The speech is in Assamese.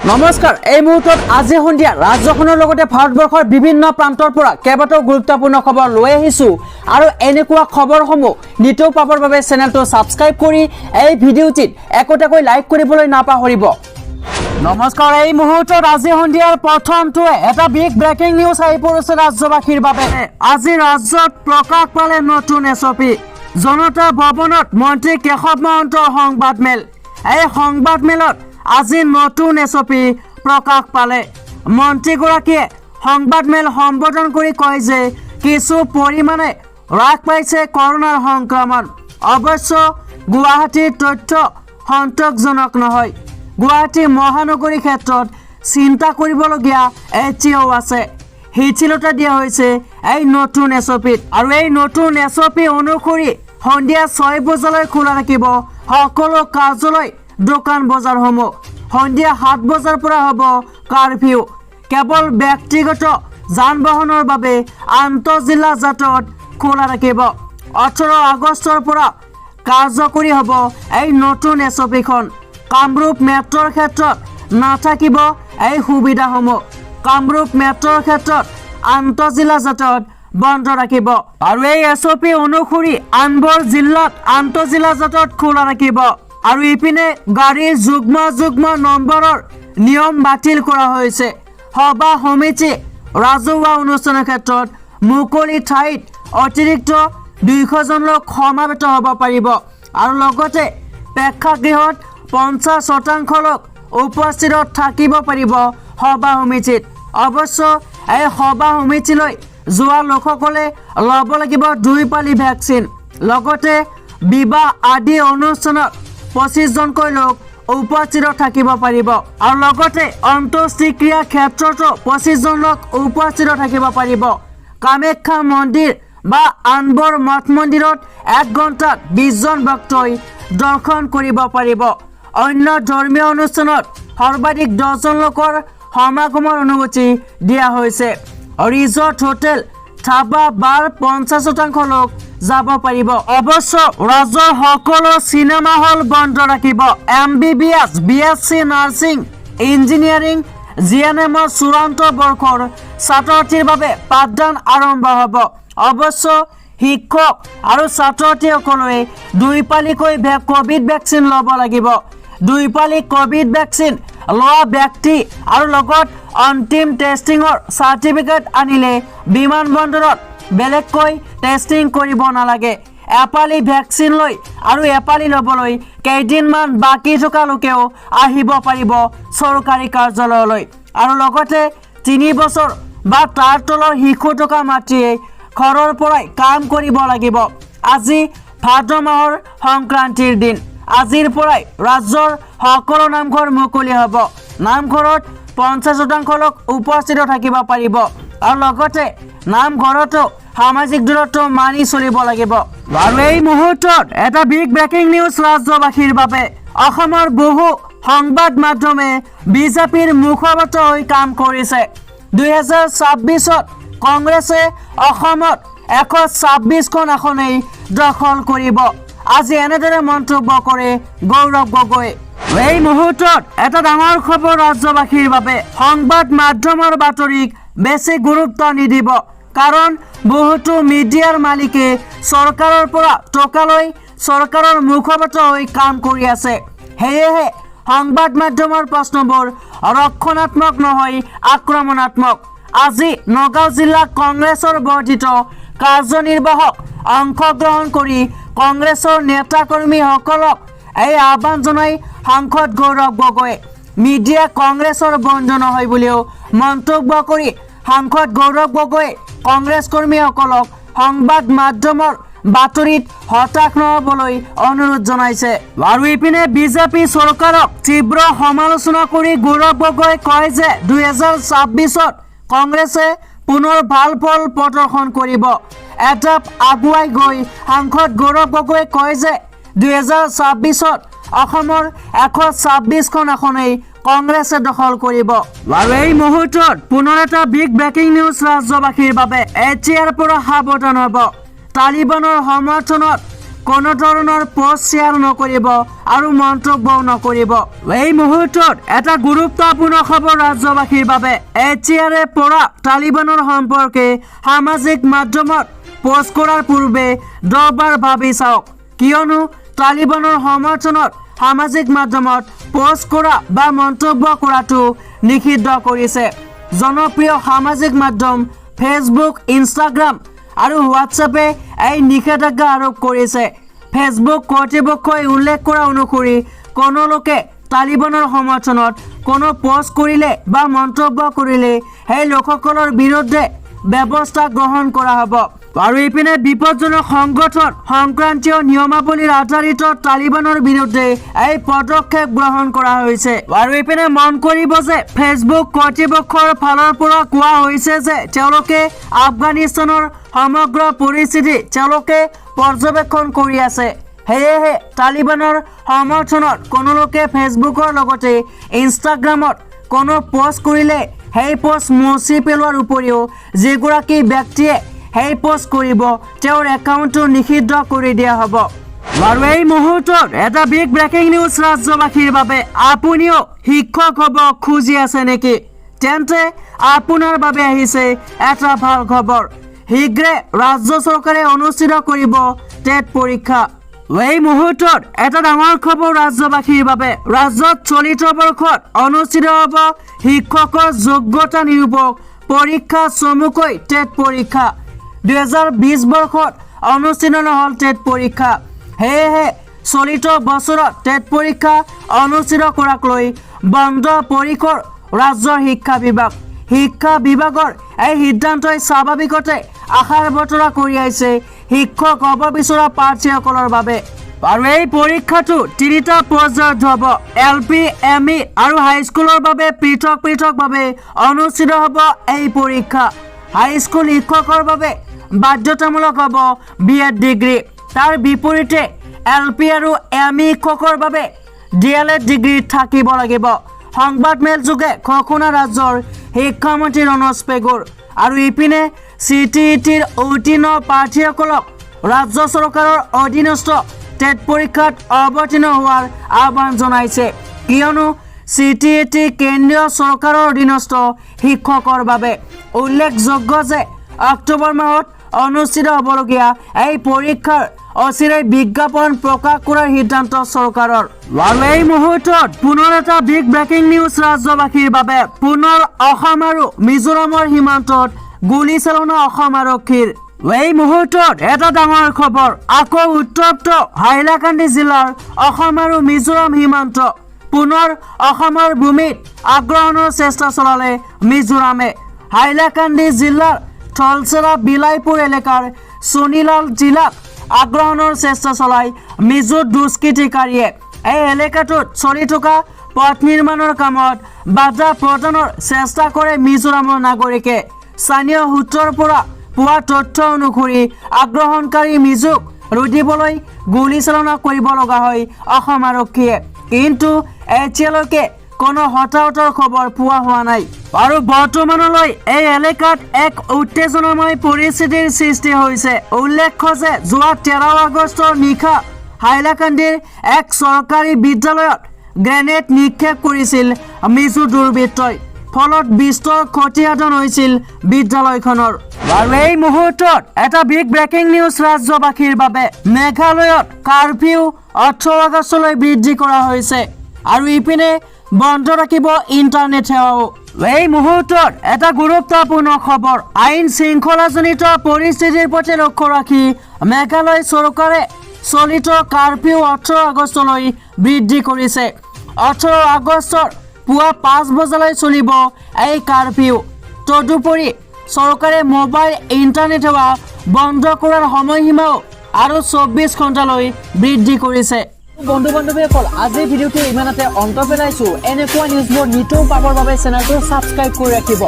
নমস্কাৰ। এই মুহূৰ্তত আজি সন্ধিয়া ৰাজ্যখনৰ লগতে ভাৰতবৰ্ষৰ বিভিন্ন প্ৰান্তৰ পৰা কেইবাটাও গুৰুত্বপূৰ্ণ খবৰ লৈ আহিছোঁ আৰু এনেকুৱা খবৰসমূহ নিতৌ পাবৰ বাবে চেনেলটো ছাবস্ক্ৰাইব কৰি এই ভিডিঅ'টিত একোটাকৈ লাইক কৰিবলৈ নাপাহৰিব। নমস্কাৰ। এই মুহূৰ্তত আজি সন্ধিয়াৰ প্ৰথমটোৱে এটা বিগ ব্ৰেকিং নিউজ আহি পৰিছে ৰাজ্যবাসীৰ বাবে। আজি ৰাজ্যত প্ৰকাশ পালে নতুন এছঅ'পি। জনতা ভৱনত মন্ত্ৰী কেশৱ মহন্তৰ সংবাদমেল। এই সংবাদমেলত আজি নতুন এছঅ'পি প্ৰকাশ পালে। মন্ত্ৰীগৰাকীয়ে সংবাদমেল সম্বোধন কৰি কয় যে কিছু পৰিমাণে হ্ৰাস পাইছে কৰোণাৰ সংক্ৰমণ। অৱশ্য গুৱাহাটীৰ তথ্য সন্তোষজনক নহয়। গুৱাহাটী মহানগৰী ক্ষেত্ৰত চিন্তা কৰিবলগীয়া এতিয়াও আছে। শিথিলতা দিয়া হৈছে এই নতুন এছঅ'পিত আৰু এই নতুন এছঅ'পি অনুসৰি সন্ধিয়া 6 বজালৈ খোলা থাকিব সকলো কাৰ্যালয়, দোকান বজাৰসমূহ। সন্ধিয়া 7 বজাৰ পৰা হ'ব কাৰফিউ। কেৱল ব্যক্তিগত যান বাহনৰ বাবে আন্তঃজিলা যাতায়াত খোলা ৰাখিব। 18 আগষ্টৰ পৰা কাৰ্যকৰী হ'ব এই নতুন এছঅ'পিখন। কামৰূপ মেট্ৰ'ৰ ক্ষেত্ৰত নাথাকিব এই সুবিধাসমূহ। কামৰূপ মেট্ৰ'ৰ ক্ষেত্ৰত আন্তঃজিলা যাতায়াত বন্ধ ৰাখিব আৰু এই এছঅ'পি অনুসৰি আনবোৰ জিলাত আন্তঃজিলা যাতায়াত খোলা ৰাখিব। আৰু ইপিনে গাড়ীৰ যুগ্ম যুগ্ম নম্বৰৰ নিয়ম বাতিল কৰা হৈছে। সভা সমিতি, ৰাজহুৱা অনুষ্ঠানৰ ক্ষেত্ৰত মুকলি ঠাইত অতিৰিক্ত 200জন লোক সমাবেত হ'ব পাৰিব আৰু লগতে প্ৰেক্ষাগৃহত 50% লোক উপস্থিত থাকিব পাৰিব সভা সমিতিত। অৱশ্য এই সভা সমিতিলৈ যোৱা লোকসকলে ল'ব লাগিব দুই পালি ভেকচিন। লগতে বিবাহ আদি অনুষ্ঠানত 25জনকৈ লোক উপস্থিত থাকিব পাৰিব আৰু লগতে অন্ত্যেষ্টিক্ৰিয়া ক্ষেত্ৰতো 25জন লোক উপস্থিত থাকিব পাৰিব। কামাখ্যা মন্দিৰ বা আনবোৰ মঠ মন্দিৰত এক ঘণ্টাত 20জন ভক্তই দৰ্শন কৰিব পাৰিব। অন্য ধৰ্মীয় অনুষ্ঠানত সৰ্বাধিক 10জন লোকৰ সমাগমৰ অনুমতি দিয়া হৈছে। ৰিজৰ্ট, হোটেল, ধাবা, বাৰ 50% লোক যাব পাৰিব। অৱশ্য ৰাজ্যৰ সকলো চিনেমা হল বন্ধ ৰাখিব। এমবিবিএছ, বিএছচি নাৰ্ছিং, ইঞ্জিনিয়াৰিং, জিএনএমৰ চূড়ান্ত বৰ্ষৰ ছাত্ৰ ছাত্ৰীৰ বাবে পাঠদান আৰম্ভ হ'ব। অৱশ্য শিক্ষক আৰু ছাত্ৰ ছাত্ৰীসকলে দুই পালিকৈ ক'ভিড ভেকচিন ল'ব লাগিব। দুই পালি ক'ভিড ভেকচিন লোৱা ব্যক্তি আৰু লগত অন্তিম টেষ্টিঙৰ চাৰ্টিফিকেট আনিলে বিমানবন্দৰত বেলেগকৈ টেষ্টিং কৰিব নালাগে। এপালি ভেকচিন লৈ আৰু এপালি ল'বলৈ কেইদিনমান বাকী থকা লোকেও আহিব পাৰিব চৰকাৰী কাৰ্যালয়লৈ। আৰু লগতে 3 বছৰ বা তাৰ তলৰ শিশু থকা মাতৃয়ে ঘৰৰ পৰাই কাম কৰিব লাগিব। আজি ভাদ মাহৰ সংক্ৰান্তিৰ দিন। আজিৰ পৰাই ৰাজ্যৰ সকলো নামঘৰ মুকলি হ'ব। নামঘৰত 50% লোক উপস্থিত থাকিব পাৰিব আৰু লগতে নামঘৰতো সামাজিক দূৰত্ব মানি চলিব লাগিব। আৰু এই মুহূৰ্তত এটা বিগ ব্ৰেকিং নিউজ ৰাজ্যবাসীৰ বাবে। অসমৰ বহু সংবাদ মাধ্যমে বিজেপিৰ মুখপাত্ৰ হৈ কাম কৰিছে। 2026ত কংগ্ৰেছে অসমত 126খন আসনেই দখল কৰিব, আজি এনেদৰে মন্তব্য কৰে গৌৰৱ গগৈ। এই মুহূৰ্তত এটা ডাঙৰ খবৰ ৰাজ্যবাসীৰ বাবে। সংবাদ মাধ্যমৰ বাতৰিক বেছি গুৰুত্ব নিদিব, কাৰণ বহুতো মিডিয়াৰ মালিকে চৰকাৰৰ পৰা টকা লৈ চৰকাৰৰ মুখপাত্ৰ হৈ কাম কৰি আছে। সেয়েহে সংবাদ মাধ্যমৰ প্ৰশ্নবোৰ ৰক্ষণাত্মক নহয়, আক্ৰমণাত্মক। আজি নগাঁও জিলা কংগ্ৰেছৰ বৰ্ধিত কাৰ্যনিৰ্বাহক অংশগ্ৰহণ কৰি কংগ্ৰেছৰ নেতাকৰ্মীসকলক এই আহ্বান জনাই সাংসদ গৌৰৱ গগৈয়ে। মিডিয়া কংগ্ৰেছৰ বন্ধু নহয় বুলিও মন্তব্য কৰি সাংসদ গৌৰৱ গগৈয়ে কংগ্ৰেছ কৰ্মীসকলক সংবাদ মাধ্যমৰ বাতৰিত হতাশ নহ'বলৈ অনুৰোধ জনাইছে। আৰু ইপিনে বিজেপি চৰকাৰক তীব্ৰ সমালোচনা কৰি গৌৰৱ গগৈয়ে কয় যে 2026ত কংগ্ৰেছে পুনৰ ভাল ফল প্ৰদৰ্শন কৰিব। এটাপ আগুৱাই গৈ সাংসদ গৌৰৱ গগৈয়ে কয় যে 2026ত অসমৰ 126খন আসনেই কংগ্ৰেছে দখল কৰিব। আৰু এই মুহূৰ্তত পুনৰ এটা বিগ ব্ৰেকিং নিউজ ৰাজ্যবাসীৰ বাবে। এতিয়াৰ পৰা সাৱধান হ'ব। তালিবানৰ সমৰ্থনত কোনো ধৰণৰ পষ্ট শ্বেয়াৰ নকৰিব আৰু মন্তব্যও নকৰিব। এই মুহূৰ্তত এটা গুৰুত্বপূৰ্ণ খবৰ ৰাজ্যবাসীৰ বাবে। এতিয়াৰে পৰা তালিবানৰ সম্পৰ্কে সামাজিক মাধ্যমত পোষ্ট কৰাৰ পূৰ্বে 10বাৰ ভাবি চাওক, কিয়নো তালিবানৰ সমৰ্থনত সামাজিক মাধ্যমত পোষ্ট কৰা বা মন্তব্য কৰাটো নিষিদ্ধ কৰিছে। জনপ্ৰিয় সামাজিক মাধ্যম ফেচবুক, ইনষ্টাগ্ৰাম আৰু হোৱাটছএপে এই নিষেধাজ্ঞা আৰোপ কৰিছে। ফেচবুক কৰ্তৃপক্ষই উল্লেখ কৰা অনুসৰি কোনো লোকে তালিবানৰ সমৰ্থনত কোনো পোষ্ট কৰিলে বা মন্তব্য কৰিলে সেই লোকসকলৰ বিৰুদ্ধে ব্যৱস্থা গ্ৰহণ কৰা হ'ব। আৰু ইপিনে বিপদজনক সংগঠন সংক্ৰান্তীয় নিয়মাৱলীৰ আধাৰিত তালিবানৰ বিৰুদ্ধে এই পদক্ষেপ গ্ৰহণ কৰা হৈছে। আৰু ইপিনে মন কৰিব যে ফেচবুক কৰ্তৃপক্ষৰ ফালৰ পৰা কোৱা হৈছে যে তেওঁলোকে আফগানিস্তানৰ সমগ্ৰ পৰিস্থিতি তেওঁলোকে পৰ্যবেক্ষণ কৰি আছে। সেয়েহে তালিবানৰ সমৰ্থনত কোনো লোকে ফেচবুকৰ লগতে ইনষ্টাগ্ৰামত কোনো পোষ্ট কৰিলে সেই পোষ্ট মচি পেলোৱাৰ উপৰিও যিগৰাকী ব্যক্তিয়ে সেই পোষ্ট কৰিব, তেওঁৰ একাউণ্টটো নিষিদ্ধ কৰি দিয়া হ'ব। আৰু এই মুহূৰ্তত এটা বিগ ব্ৰেকিং নিউজ ৰাজ্যবাসীৰ বাবে। আপুনিও শিক্ষক হ'ব খুজি আছে নেকি? তেন্তে আপোনাৰ বাবে আহিছে এটা ভাল খবৰ। শীঘ্ৰে ৰাজ্য চৰকাৰে অনুষ্ঠিত কৰিব টেট পৰীক্ষা। এই মুহূৰ্তত এটা ডাঙৰ খবৰ ৰাজ্যবাসীৰ বাবে। ৰাজ্যত চলিত বৰ্ষত অনুষ্ঠিত হ'ব শিক্ষকৰ যোগ্যতা নিৰূপক পৰীক্ষা, চমুকৈ টেট পৰীক্ষা। 2020 বৰ্ষত অনুষ্ঠিত নহ'ল টেট পৰীক্ষা। সেয়েহে চলিত বছৰত টেট পৰীক্ষা অনুষ্ঠিত কৰাক লৈ বদ্ধপৰিকৰ ৰাজ্যৰ শিক্ষা বিভাগ। শিক্ষা বিভাগৰ এই সিদ্ধান্তই স্বাভাৱিকতে আশাৰ বতৰা কঢ়িয়াইছে শিক্ষক হ'ব বিচৰা প্ৰাৰ্থীসকলৰ বাবে। আৰু এই পৰীক্ষাটো তিনিটা পৰ্যায়ত হ'ব। এল পি, এম ই আৰু হাইস্কুলৰ বাবে পৃথক পৃথকভাৱে অনুষ্ঠিত হ'ব এই পৰীক্ষা। হাইস্কুল শিক্ষকৰ বাবে বাধ্যতামূলক হ'ব বি এড ডিগ্ৰী। তাৰ বিপৰীতে এল পি আৰু এম ই শিক্ষকৰ বাবে ডি এল এড ডিগ্ৰী থাকিব লাগিব। সংবাদমেলযোগে ঘোষণা ৰাজ্যৰ শিক্ষামন্ত্ৰী ৰণোজ পেগুৰ। আৰু ইপিনে চি টি ই টিৰ উত্তীৰ্ণ প্ৰাৰ্থীসকলক ৰাজ্য চৰকাৰৰ অধীনস্থ টেট পৰীক্ষাত অৱতীৰ্ণ হোৱাৰ আহ্বান জনাইছে, কিয়নো চি টি ই টি কেন্দ্ৰীয় চৰকাৰৰ অধীনস্থ শিক্ষকৰ বাবে। উল্লেখযোগ্য যে অক্টোবৰ মাহত অনুষ্ঠিত হ'বলগীয়া এই পৰীক্ষাৰ অচিৰেই বিজ্ঞাপন প্ৰকাশ কৰাৰ সিদ্ধান্ত চৰকাৰৰ। আৰু এই মুহূৰ্তত পুনৰ এটা বিগ ব্ৰেকিং নিউজ ৰাজ্যবাসীৰ বাবে। পুনৰ অসম আৰু মিজোৰামৰ সীমান্তত গুলীচালনা অসম আৰক্ষীৰ। এই মুহূৰ্তত এটা ডাঙৰ খবৰ। আকৌ উত্তপ্ত হাইলাকান্দি জিলাৰ অসম আৰু মিজোৰাম সীমান্ত। পুনৰ অসমৰ ভূমিত আগ্ৰাসনৰ চেষ্টা চলালে মিজোৰামে। হাইলাকান্দি জিলাৰ থলচেৰা বিলাইপুৰ এলেকাৰ চনীলাল জিলাত আগ্ৰাসনৰ চেষ্টা চলাই মিজো দুষ্কৃতিকাৰীয়ে। এই এলেকাটোত চলি থকা পথ নিৰ্মাণৰ কামত বাধা প্ৰদানৰ চেষ্টা কৰে মিজোৰামৰ নাগৰিকে। স্থানীয় সূত্ৰৰ পৰা পোৱা তথ্য অনুসৰি আগ্ৰাসনকাৰী মিজোক ৰুধিবলৈ গুলীচালনা কৰিব লগা হয় অসম আৰক্ষীয়ে। কিন্তু এতিয়ালৈকে কোনো হতাহতৰ খবৰ পোৱা হোৱা নাই আৰু বৰ্তমানলৈ এই এলেকাত এক উত্তেজনাময় পৰিস্থিতিৰ সৃষ্টি হৈছে। উল্লেখ্য যে যোৱা 13 আগষ্টৰ নিশা হাইলাকান্দিৰ এক চৰকাৰী বিদ্যালয়ত গ্ৰেনেড নিক্ষেপ কৰিছিল মিজো দুৰ্বৃত্তই। ফলত বিস্তৰ ক্ষতিসাধন হৈছিল বিদ্যালয়খনৰ। আৰু এই মুহূৰ্তত এটা বিগ ব্ৰেকিং নিউজ ৰাজ্যবাসীৰ বাবে। মেঘালয়ত কাৰফিউ 18 আগষ্টলৈ বৃদ্ধি কৰা হৈছে আৰু ইপিনে বন্ধ ৰাখিব ইণ্টাৰনেট সেৱাও। এই মুহূৰ্তত এটা গুৰুত্বপূৰ্ণ খবৰ। আইন শৃংখলাজনিত পৰিস্থিতিৰ প্ৰতি লক্ষ্য ৰাখি মেঘালয় চৰকাৰে চলিত কাৰফিউ 18 আগষ্টলৈ বৃদ্ধি কৰিছে। 18 আগষ্টৰ পুৱা 5 বজালৈ চলিব এই কাৰফিউ। তদুপৰি চৰকাৰে মোবাইল ইণ্টাৰনেট সেৱা বন্ধ কৰাৰ সময়সীমাও আৰু 24 ঘণ্টালৈ বৃদ্ধি কৰিছে। বন্ধু বান্ধৱীসকল, আজিৰ ভিডিঅ'টো ইমানতে অন্ত পেলাইছো। এনেকুৱা নিউজবোৰ নিতৌ পাবৰ বাবে চেনেলটো ছাবস্ক্ৰাইব কৰি ৰাখিব।